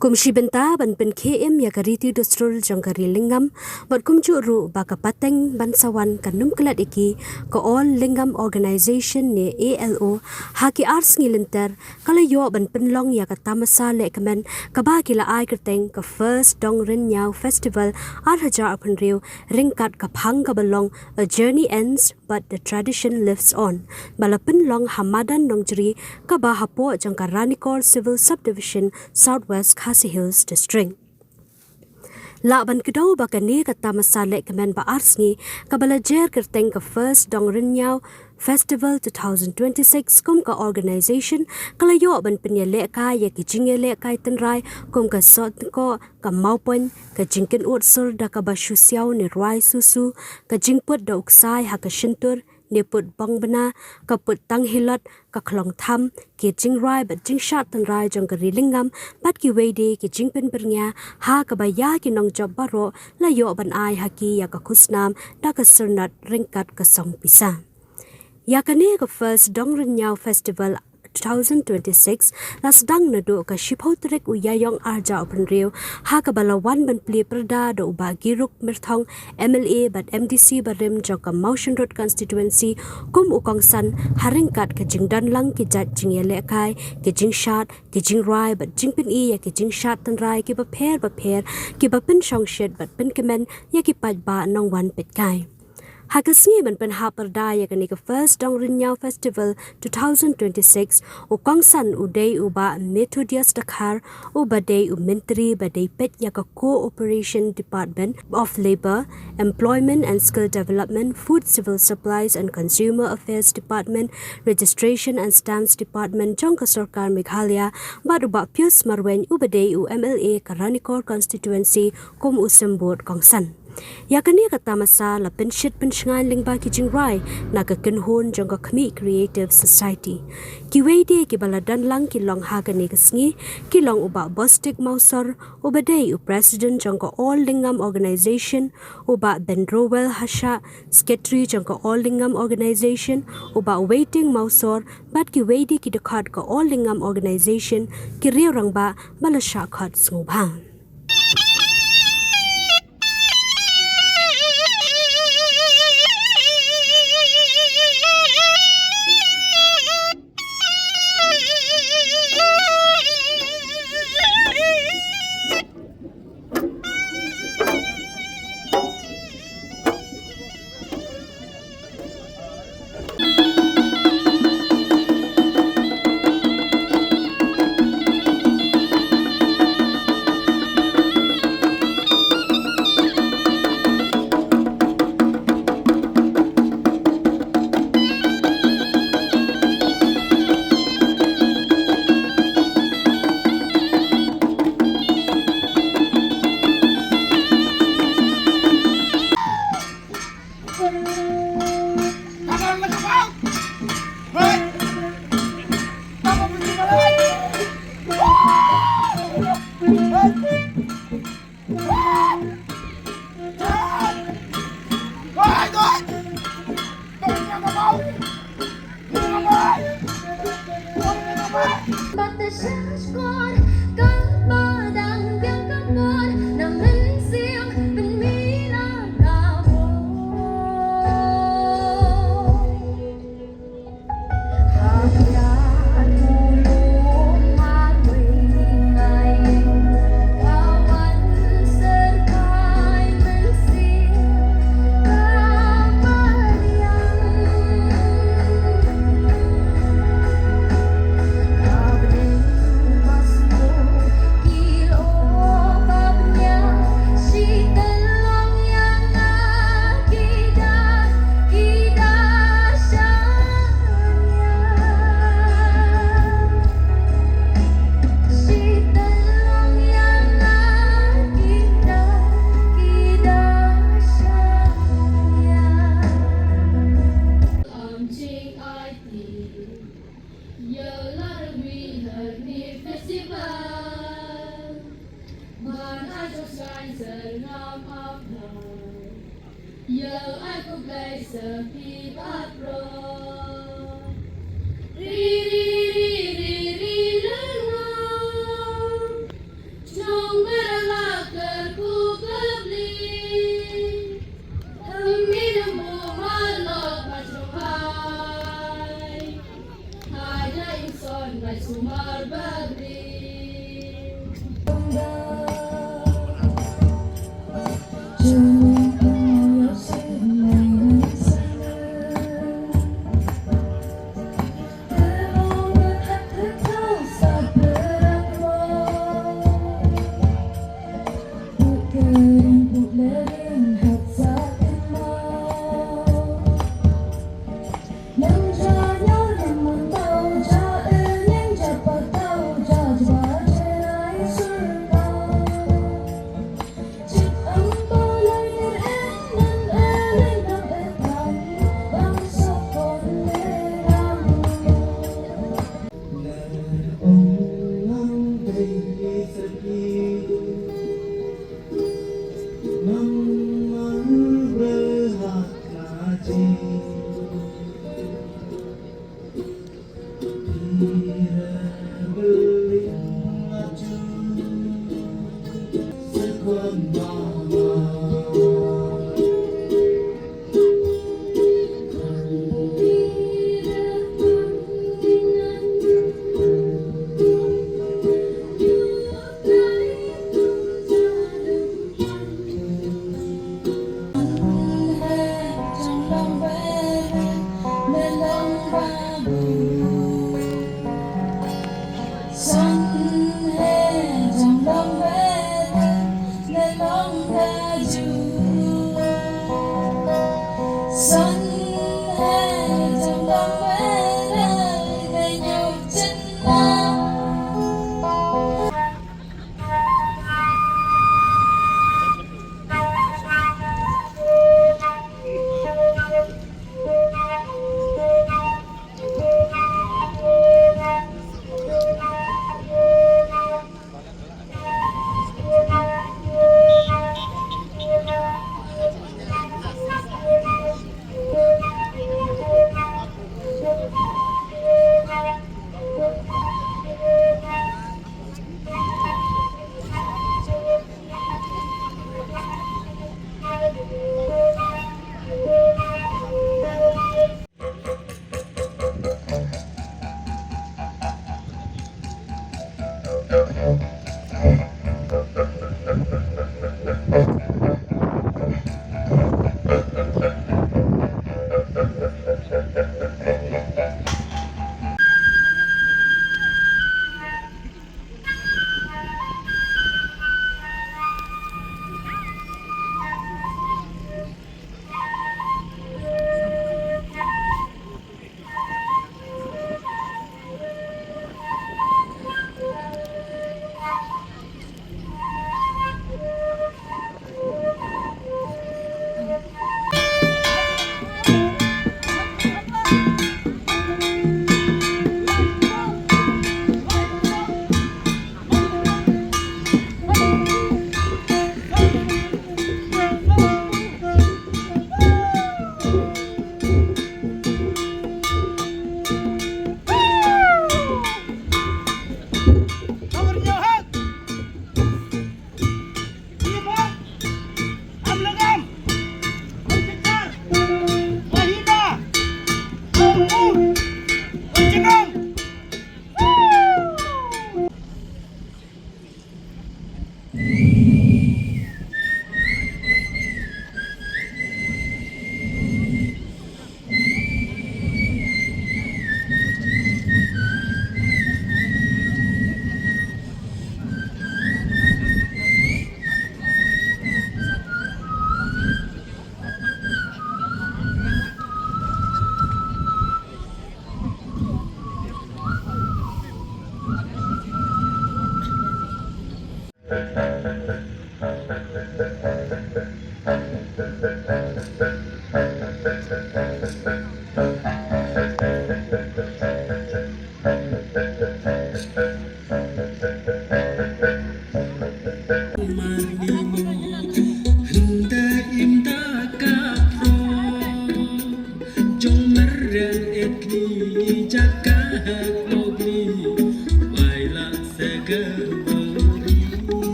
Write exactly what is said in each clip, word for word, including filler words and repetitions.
Kum shi bynta ban pynkhie im ïa ka riti dustur jong ka ri Lyngngam, bad kumjuh ruh ba ka pateng ban sa wan kan ym klet ïa ki, ka All Lyngngam Organization ne A L O, ha ki ar sngi lynter, ka la ïoh ban pynlong ïa ka tamasa lehkmen, kaba ki la ai kyrteng ka First Dong Rynñiaw Festival ar hajar arphew hynriew, ryngkat ka phang kaba long A Journey Ends, but the tradition lives on, ba la pynlong ha madan Nongjri, kaba hapoh jong ka Ranikor Civil Subdivision, South West Khasi Hills District. Lah ban kdew ba kane ka tamasa lehkmen ba ar sngi, kaba la jer kyrteng ka First Dong Rynñiaw Festival two thousand twenty-six, kum ka organization, ka la ïoh ban pynïalehkai ïa ki jingïalehkai tynrai, kum ka sohtyngkoh, ka mawpoiñ, ka jingkynnoh sur da kaba shu siaw ne rwai susu, ka jingput da u ksai ha ka shyntur, ne put bong bna, ka put tang hilot, ka khlong tham, ki jingrwai bad jingshad tynrai jong ka ri Lyngngam, bad kiwei de ki jingpynbyrngia, ha kaba ïa ki nongjop baroh, la ïoh ban ai ha ki ïa ka khusnam, da ka syrnod ryngkat ka song pisa. Ïa kane ka First Dong Rynñiaw Festival two thousand twenty-six, la sdang naduh ka shiphew tarik u Ïaïong ar hajar arphew hynriew, ha kaba la wan ban plie pyrda da u Bah Giruk Myrthong, M L A bad M D C barim jong ka Mawshynrut Constituency, kum u kongsan, ha ryngkat ka jingdon lang ki jait jingïalehkai, ki jingshad, ki jingrwai, bad jingpyni ïa ki jingshad tynrai kiba pher bapher, kiba pynshongshit bad pynkmen ïa ki paidbah nongwan peitkai. Ha ka sngi ban pynhap pyrda ïa kane ka First Dong Rynñiaw Festival two thousand twenty-six, u kongsan u dei u Bah Methodius Dkhar, uba dei u Myntri ba dei peit ïa ka Cooperation Department of Labour, Employment and Skill Development, Food, Civil Supplies and Consumer Affairs Department, Registration and Stamps Department jong ka Sorkar Meghalaya, bad u Bah Pius Marwein, uba dei u M L A ka Ranikor Constituency, kum u symbud kongsan. Ïa kane ka tamasa la pynshit pynshngaiñ lyngba ki jingrwai, na ka kynhun jong ka Khmih Creative Society. Kiwei de kiba la don lang ki long ha kane ka sngi, ki long u Bah Bostik Mawsor, uba dei u President jong ka All Lyngngam Organization, u Bah Benrowell Hashah, Secretary jong ka All Lyngngam Organization, u Bah Waiting Mawsor, bad kiwei de ki dkhot ka All Lyngngam Organization, ki riew rangbah, ba la shah khot sngewbha.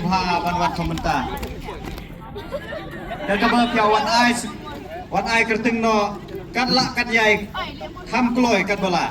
Bha ban wan sha mynta. Te kaba phi ïa wan ai, wan ai kyrteng noh kat lah kat ïai, kham kloi kat ba lah.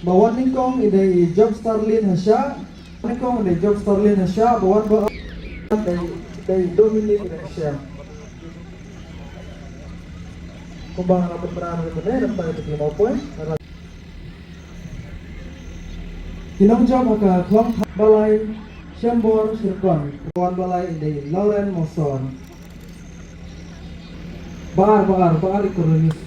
Ba wan nyngkong i dei i Job Starlin Hasha. Nyngkong i dei Job Starlin Hasha, ba wan ba dei, dei Dominic Hasha. Kumba nga pynbna mynne, mynta kita ki mawpoi. Ki nongjop ha ka khlong Balai Shembor Shirkon. Ba wan ba lai i dei Lauren Mosor. Ba ar, ba ar, ba ar i Cornelius.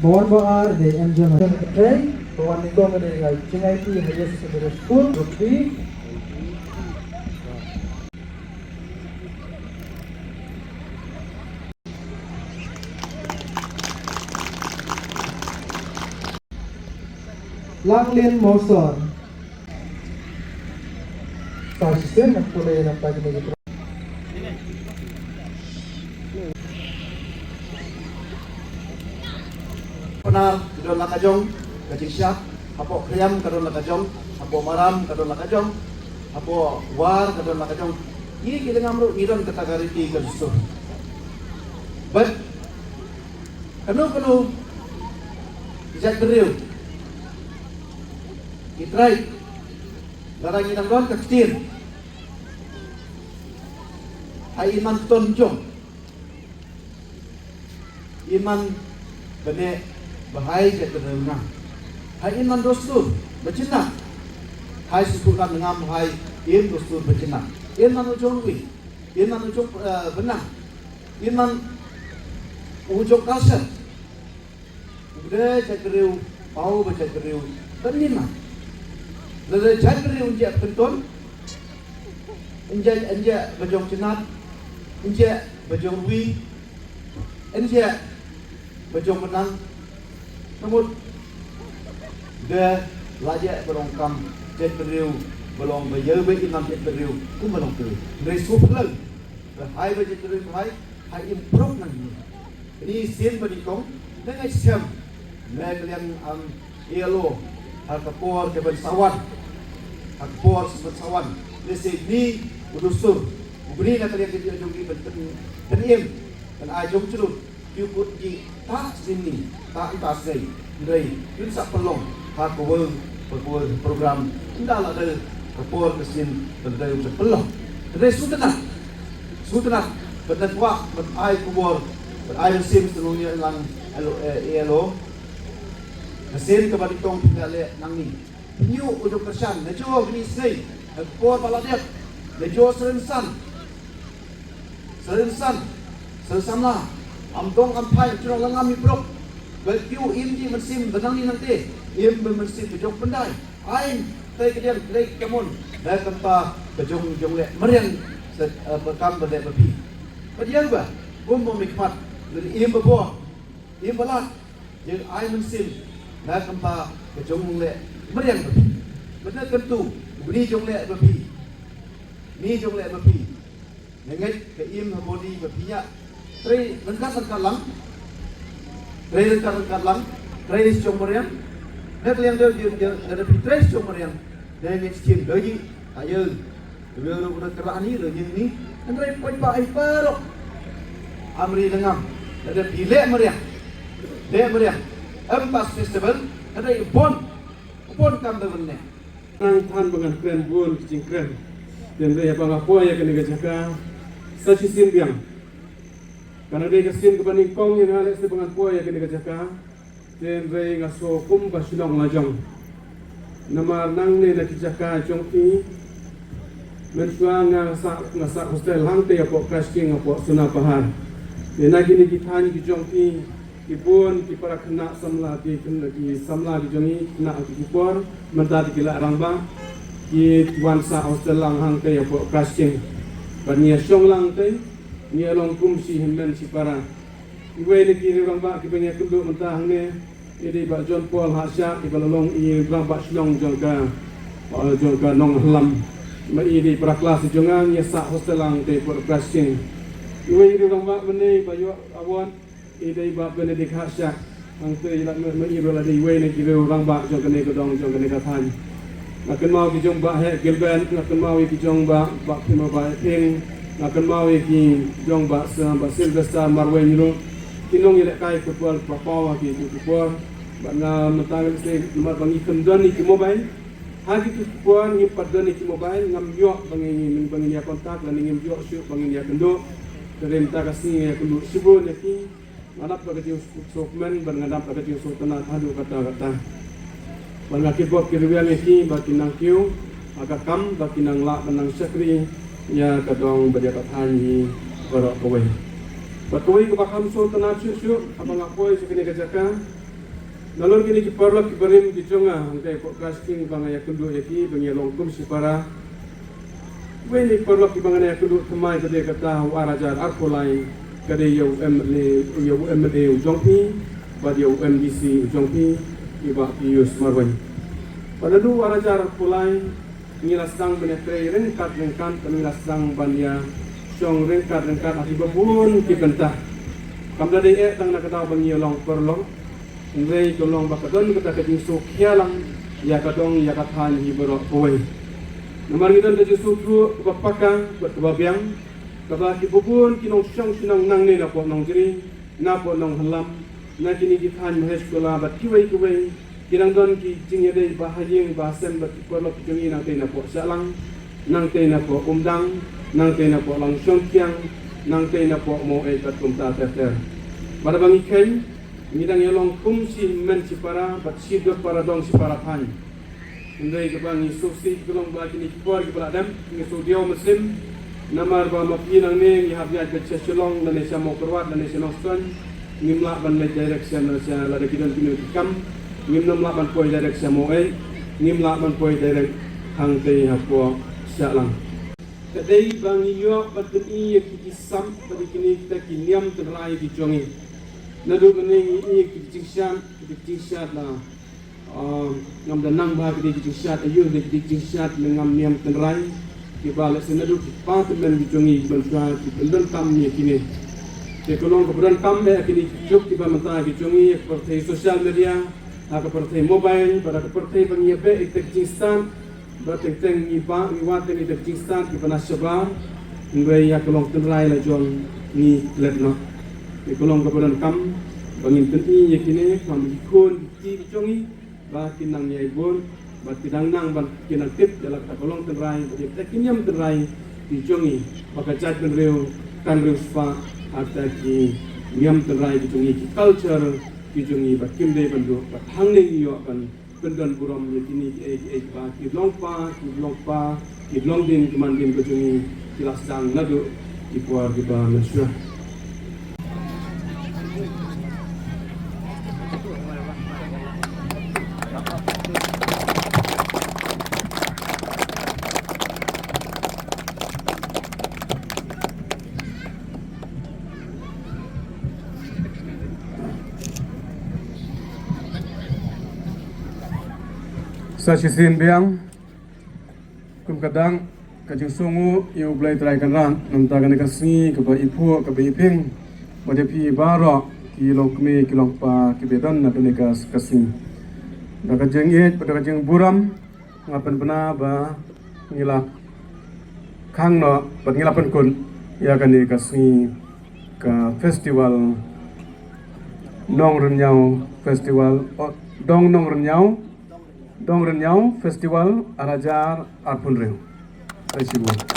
Ba wan ba ar i dei Angel. Ba wan nyngkong i dei Chingaiti Higher Secondary School, Group B. Langlin Mawsor. Sa shisien na pule na pagi ni. Pnar ki don la ka jong ka jingshah, hapoh Khriam ka don la ka jong, hapoh Maram ka don la ka jong, hapoh War ka don la ka jong. Ki ki dang ngam ruh ngi don kata ka riti ka dustur. Bad kano kano ki jait bynriew, ki trai, lada ngi dang don ka ktien ha i man ton jong, i man bane bahai jait bynriew nga. Ha i man dustur ba jynnat, hai sngewthuh na ngam hai im dustur ba jynnat. I man u jong wi, i man u jong, eh, benang, i man u jong kalsar. U dei jait bynriew, paw ba jait bynriew ban nima. Lada jait bynriew njiah pynton, njiah, njiah ba jong jynnat, njiah ba jong wi, njiah ba jong benang. Namut da la jia ba long kam jait bynriew, ba long ba ïa ba i nam jait bynriew kum ba long tu. Ngi sngewphylla ba hai ba jait bynriew hai, hai im prok nang ni. Ni sien ba nyngkong, na ngai sem, na ka liang, um, E L O, ha ka por ka ban sa wan, ha ka por sa ban sa wan. Lehse ni u dustur u bri na ka liang ka jong ngi ban pyn, pyn im, ban ai jong jrut. Ïa kut ki ta sini, ta ita sei, dei kin sa pynlong ha kawei pa kawei program. Ynda la dei ka por ka sien, ka dei ka pynlong. Ka dei sutna, sutna, ban da kwah ban ai khubor, ban ai mynsiem shnong ïa lang elo, eh, elo. Ka sien kaba nyngkong phi la leh nangne. Pynïoh u jong kyrshan, na jong u bini snei, ha ka por ba la dep, na jong u sren san. Sren san, sren samla, am dong am phai, jrong la ngam i prok. Bad pynïoh im ji mynsiem ba nang ni nang te, im ba mynsiem ba jong pyndai. Ai, tei ka diang, tei ka mon, da kam pa ba jong jong leh mariang, sa, eh, ba kam ba leh ba phi. Ba diang ba, bum bum i khmat, leh im ba bo, im ba lak. Jing ai mynsiem na kam pa ka jong leh mariang ba phi. Ba na kan tu, ni jong leh ba phi. Ni jong leh ba phi. Nga ngeit ka im ha body ba phi ïa. Trei ryngkat ryngkat lang. Trei ryngkat ryngkat lang. Trei jong mariang. Na ka liang dei jong, jong, jong, phi trei jong mariang. Dei ngeit skim dei ji. Ayo. Ruh ruh ruh kerah ni, ruh ni ni. Hynrei poi pa ai parok. Amri dengam. Ada pilih meriah. Dek meriah. Empas festival. Ada ibon. Pun kam da ban ne. Nang than ba ngan kren bun ki jingkren. Hynrei haba nga poi ïa kane ka jaka, sa shisien biang. Ka dei ka sien kaba nyngkong ïa nga lehse ba ngan poi ïa kane ka jaka. Hynrei nga sngew kum ba shnong la jong. Namar nangne na ki jaka jong phi, mynshuwa nga sah, nga sah hostel hangtei hapoh Khrasjing, hapoh Sonapahar. Te na kine ki thaiñ ki jong phi, ki bun ki para khynnah samla, ki khynnah, ki samla ki jong ngi, khynnah ki por, mynta ki la rangbah, ki wan sah hostel lang hangtei hapoh Khrasjing. Bad ngi ïa shong lang tei, ngi ïa long kum shi hynmen shi para. Iwei na ki rangbah kiba ngi ïakynduh mynta hangne, i dei Bah John Paul Hashah, iba la long i rangbah shnong jong ka, uh, jong ka Nonghyllam. Ma i dei para klas jong nga, ngi ïa sah hostel lang tei hapoh Khrasjing. Iwei i rangbah mynne ba ïoh award, i dei Bah Benedict Hashah. Hangtei la, ma, ma i ruh la dei iwei na ki rangbah jong kane ka dong, jong kane ka thaiñ. Nga kynmaw ki jong Bah Heh Gilbert, nga kynmaw ïa ki jong Bah, Bah Phim, Bah Heh Ping, nga kynmaw ïa ki jong Bah Sa-, Bah Sylvester Marwein ruh. Ki nongïalehkai football ba paw ha kito ki por. Bad nga mynta nga lehse namar ba ngi khlem don ïa ki mobile. Ha kito ki por ngim pat don ïa ki mobile, ngam ïoh ba ngin, ba ngin ïa contact lane ngim ïoh shuh ba ngin ïakynduh. Te mynta ka sngi nga ïakynduh shibun ïa ki. Nga dap da ka jingsngewkmen bad nga dap da ka jingsngewtynnat haduh katta katta. Bad nga kyrpad ki rwiang ïa ki ba kin nang kiew ha ka kam, ba kin nang lah ban nang shakri ïa ka dong bad ïa ka thaiñ hi baroh kawei. Bad kawei kaba kham sngewtynnat shuh shuh haba nga poi sha kane ka jaka, nalor kine ki paralok ki barim ki jong nga hangtei hapoh Khrasjing ba nga ïakynduh ïa ki ba ngi ïa long kum shi para. Wei na ki paralok kiba ngan ïakynduh thymmai ka dei kata ha u ar hajar arphew lai, ka dei ïa u M L A, ïa u M L A u jong phi bad ïa u M D C u jong phi, i Bah Pius Marwein. Bad naduh u ar hajar arphew lai ngi la sdang ban ïatrei ryngkat ryngkat, bad ngi la sdang ban ïashong ryngkat ryngkat ha kiba bun ki bynta. Kam da dei eh tang na ka daw ba ngi ïa long paralok, hynrei ka long ba ka don kata ka jingsngewkhia lang ïa ka dong ïa ka thaiñ hi baroh kawei. Namar ngi don ka jingsngewthuh kaba paka bad kaba biang, kaba kiba bun ki nongshong shnong nangne napoh Nongjri, napoh Nonghyllam, na kine ki thaiñ Mahesh Khola bad kiwei kiwei, ki dang don ki jingïadei ba ha ïing ba ha sem bad ki paralok ki jong ngi nangtei napoh Shahlang, nangtei napoh Umdang, nangtei napoh Langshongkiang, nangtei napoh Maweit bad kumta ter ter. Bad haba ngi kheiñ, ngi dang ïa long kum shi hynmen shi para bad shi dud para dong shi para thaiñ. Hynrei kaba ngi sngewsih ka long ba kine ki por kiba la dep ngi sngewdiaw mynsiem. Namar ba ma phi nangne ngi hap ïaid beit sha Shillong lane sha Mawkyrwat lane sha Nongstoiñ, ngim lah ban leit direct sha, sha, lada ki don kino ki kam, ngim nym lah ban poi direct sha Maweit, ngim lah ban poi direct hangtei hapoh Shahlang. Ka dei ba ngi ïoh ban pyni ïa ki, ki sap bad ïa kine kita ki niam tynrai ki jong ngi. Naduh mynne ngi ïohi ki jingshad, ki jingshad la, ah, ngam da nang bha ki dei ki jingshad aïu, ki dei ki jingshad ne ngam niam tynrai. Kiba lehse naduh ki pa tymmen ki jong ngi ban shuwa ki pyndonkam ïa kine. Te ka long kaba donkam eh kine ki juk kiba mynta ki jong ngi ha ka pyrthei social media, ha ka pyrthei mobile, bad ha ka pyrthei ba ngi ïa beh ïa ki jingstad, ba teng teng ngi ba, ngi wad ïa ki jingstad kiba na shabar, hynrei ïa ka long tynrai la jong ngi klet noh. Ïa ka long kaba donkam ba ngin pyni ïa kine, ba ki khun ki kti ki jong ngi, ba kin nang ïai bun, ba ki dang nang ban kin nang tip ïa la kata ka long tynrai, ba ïa kata ki niam tynrai ki jong ngi, ba ka jaitbynriew kan riewspah ha kata ki niam tynrai ki jong ngi, ki culture ki jong ngi, ba kim dei ban duh, ba hangne ngi ïoh ban pyndon burom ïa kine kiei kiei kiba ki long pa, ki long pa, ki long dien ki man dien ka jong ngi, ki la sdang naduh ki por kiba mynshuwa. Sa shisien biang, kum ka dang, ka jingsngewnguh ïa U Blei Trai Kynrad, na ka bynta kane ka sngi kaba iphuh, kaba iphieng bad ïa phi baroh ki longkmie ki longkpa kiba don ha kane ka, ka sngi. Da ka jingïeit bad da ka jingburom, nga pynbna ba ngi la khang noh bad ngi la pynkut ïa kane ka sngi ka festival Nongrynñiaw Festival, oh, Dong Nongrynñiaw. Dong Rynñiaw Festival ar hajar arphew hynriew. Khublei shibun.